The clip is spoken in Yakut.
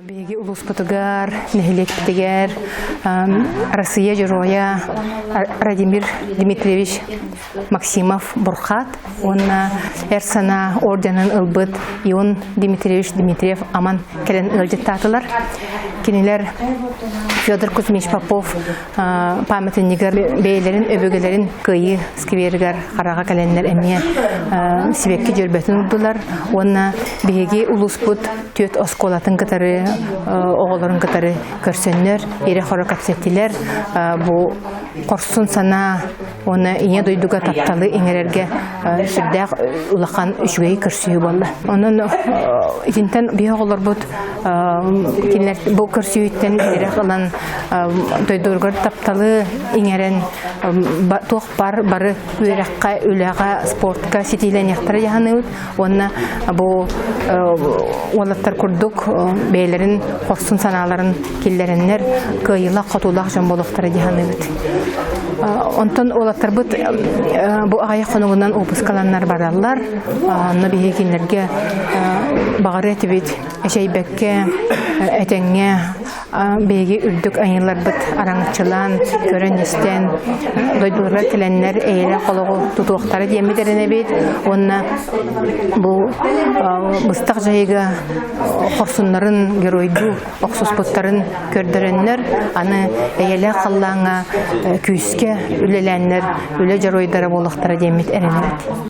Биһиги улууспутугар, нэһилиэкпитигэр Россия Дьоруойа Радимир Дмитриевич Максимов Бурхат уонна Эр санаа орденын ылбыт Ион Дмитриевич Дмитриев Аман кэлэн ыалдьыттаатылар. Кинилэр Федор Кузьмич Попов памятнигар бэйэлэрин өбүгэлэрин Кыайыы скверигэр хараҕа кэлэннэр эмиэ сибэкки дьөрбөтүн ылдылар уонна биһиги улууспут түөрт оскуолатын кытары оҕолорун кытары көрсөннөр ирэ-хоро кэпсэттилэр. Бу хорсун санаа уонна ийэ дойдуга тапталы иҥэрэргэ сүрдээх улахан үчүгэй көрсүһүү буолла. Онон итинтэн биһи оҕолорбут кинилэр бу көрсүһүүттэн үөрэх ылан дойдуларыгар тапталы иҥэрэн туох бар бары үөрэххэ, үлэҕэ, спортка ситиилэниэхтэрэ дьаһаныыбыт уонна бу уолаттар курдук бэйэлэрин хорсун санааларын киллэрэннэр кыайыылаах-хотуулаах дьон буолуохтара дьаһаныыбыт. Онтон уолаттарбыт бу аҕыйах хонугунан уоппускаланнар бараллар. Онно биһиги кинилэргэ баҕарыа этибит эчэйбэккэ, этэҥҥэ Биһиги үрдүк айыыларбыт араҥаччылаан, көрөн-истэн, дойдуларыгар кэлэннэр эйэлээх олоҕу тутуохтара диэммит эрэнэбит уонна бу быстах дьайыыга хорсуннарын, геройдуу охсуспуттарын көрдөрөннөр, аны эйэлээх халлааҥҥа күүскэ үлэлээннэр үлэ дьоруойдара буолуохтара диэммит эрэнэбит.